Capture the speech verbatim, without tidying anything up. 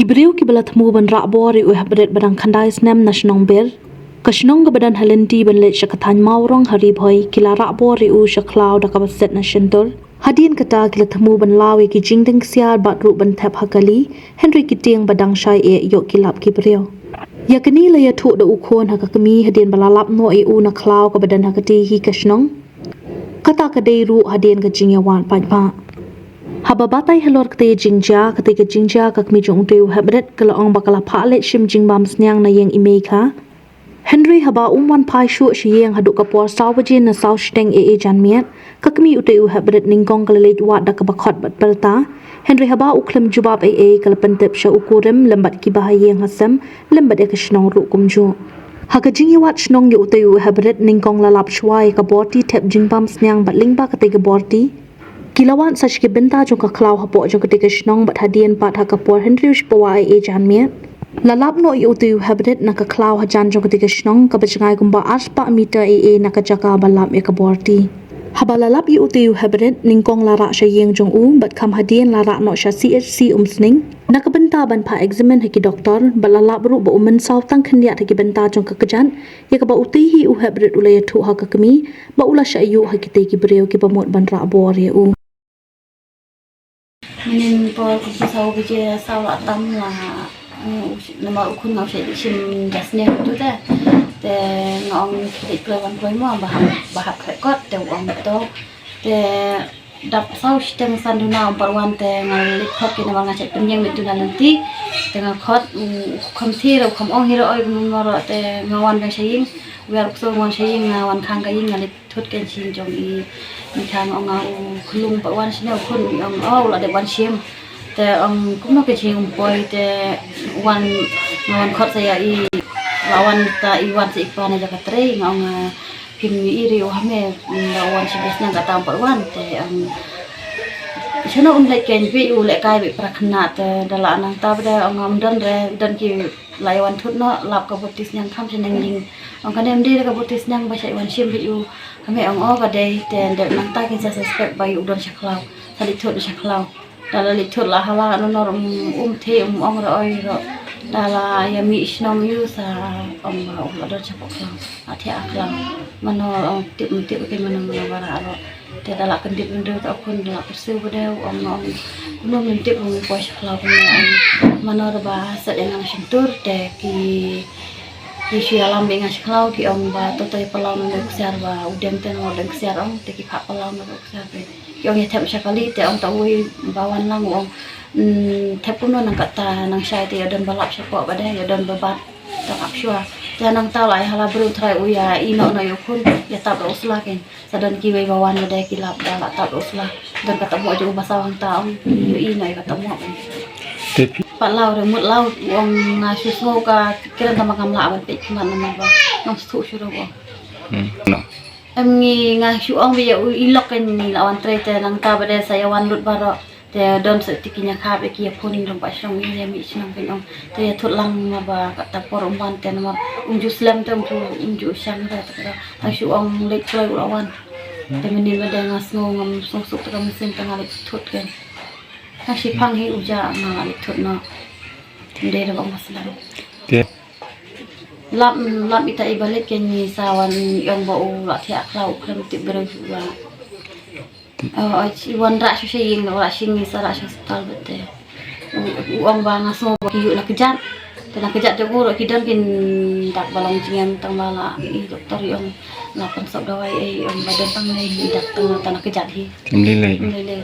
Briew kiba la thmu ban rah bor ïa u Heprit ba dang khyndai snem na shnong Bir, ka shnong kaba don ha lynti ban leit sha ka thaiñ Mawrong ha Ri Bhoi, ki la rah bor ïa u sha khlaw da kaba set na shyntur. Hadien kata ki la thmu ban law ïa ki jingdeng ksiar bad ruh ban thep ha kali, hynrei ki tieng ba dang shai eh ïoh ki lap ki briew. Ïa kane la ïathuh da u khun ha ka kmie hadien ba la lap noh ïa u na khlaw kaba don ha katei hi ka shnong. Kata ka dei ruh hadien ka jingïawad paidbah. Haba batai halor katei ka jingjia, katei ka jingjia ka kmie jong utei u Heprit ka la ong ba ka la phah leit shim jingbam sniang na ïing i Meikha. Hynrei haba um wan phai shuh sha ïing haduh ka por saw baje na saw shiteng eh eh janmiet, ka kmie utei u Heprit nyngkong ka la leit wad da kaba khot bad pyrta. Hynrei haba u khlem jubab eh eh ka la pyntip sha u kurim lem bad kiba ha ïing ha sem, lem bad ïa ka shnong ruh kumjuh. Ha ka jingïawad shnong ïa utei u Heprit nyngkong la lap shuwa ïa ka borti thep jingbam sniang bad lyngba katei ka borti ki la wad sa sha ki bynta jong ka khlaw hapoh jong katei ka shnong bad hadien pat ha ka por hynriew shi pawa eh eh janmiet, la lap noh ïa utei u Heprit na ka khlaw hajan jong katei ka shnong kaba jngai kumba arspah meter eh eh na ka jaka ba lap ïa ka borti. Haba la lap ïa utei u Heprit nyngkong la rah sha ïing jong u bad kham hadien la rah noh sha C H C Umsning na ka bynta ban phah examine ha ki doktor bad la lap ruh ba u mynsaw tang khyndiat ha ki bynta jong ka kjat, ïa kaba utei hi u Heprit u la ïathuh ha ka kmie ba u la shah ïuh ha kitei ki briew kiba mut ban rah bor ïa u. Mynnin por kumta saw baje saw la tam la, mm, namar u khun nga u shait shim jasne tu te. Te nga ong ki leit kloi wan kloi mo ba hap, ba hap khreh kot te u ong to. Te dap saw shiteng san duna um pat wan te nga leit khot ki namar nga shait pynïeng met tu na lynti. Te nga khot, mm, u kham thir u kham ong hi ro oi kumno ro te nga wan biang sha ïing. Wiar u kso nga wan sha ïing nga wan khang ka ïing nga leit thut kein shin jong i. Ni kha nga ong nga u khlung pat wan shane u khun i ong o u la dep wan shim. Te ong kumno kein shin um poi te wan nga wan khot sa ïa i la wan ta i wan sa i pa na jaka trei nga ong nga phim i ri u hame ba wan shi bes nang kata um pat wan te ong shano um leit kein bi u leh kai bi pra khna te da la nang ta ba da ong nga um don re don ki la ïa wan thut noh lap ka borti sniang kham sha neng ling. Ong kane ym dei da ka borti sniang ba shait wan shim beit u. Ka mei ong o ka dei te nde nangta kin sa suspect ba ïa u don sha khlaw. Sa leit thut sha khlaw. Da la leit thut la hala no nor um um the um ong ro oi ro. Da la ïa mih shnong ïa u sa ong ba u la don sha khlaw. A the a khlaw. Mano ong tip um tip ke mano mano bara ro. Te da la kyndit bynriew ta u khun da la pyrshah ba dei u ong ong. Kumno ngin tip ong poi sha khlaw kumno ong. Mano da ba set ïa nga na shyntur te ki ki shu ïalam ba ïa nga sha khlaw ki ong ba to to ïa palaw na u ksiar ba u dem te na u dem ksiar ong te ki phah palaw na u ksiar te ki ong ïa thep sha kali te ong ta uwei ba wan lang u ong. Mm, thep kumno nang kata nang shai te ïa don ba lap shapoh ba dei ïa don ba bat. Tang ap shuwa. Te nangta la ïa hala briew trai u ïa ïehnoh noh ïa u khun ïa tap da u sla kein. Sa don kiwei ba wan ba dei ki lap da la tap da u sla. Don ka tap mo jong u ba saw hangta ong ïa ïehnoh ïa ka tap mo. Te phi Pat law re mut law u ong nga shu sngew ka kren tang ba ngam lah ban peit khmat namar ba ngam sngewthuh shuh ruh u ong. Hmm. No. Em ngi nga shu ong ba ïa u i lok kein ngi la wan trei te nangta ba dei sa ïa wan lut baroh. Te don sa ti ki ñia khap ïa ki ïa phone jong pa shnong ïa mih shnong kein ong. Te ïa thut lang ma ba kata por um wan te namar um ju slem te um ju um ju shang te te ka. Tang shu ong leit kloi u la wan. Te mynnin ma dei nga sngew ngam sngewsuk te ka mynsiem te nga leit thut kein. Tang shi phang hi u ja nga la leit thut noh. Te dei da ba ong ba slem. Te Lap lap ita i ba leit kein ngi sa wan i ong ba u la thiah khlaw u khlem tip briew shuh ba. Oh, i wan rah shuh sha ïing u la shim ngi sa rah sha hospital bad te. U u ong ba nga sngew ba ki ïuh na kjat. Te na kjat jong u ruh ki don kin dak ba long jingem tang ba la i doktor i ong la pynsop dawai i ong ba don tang ne i dak tang ta na kjat hi. Kim lei lei. Kim lei lei.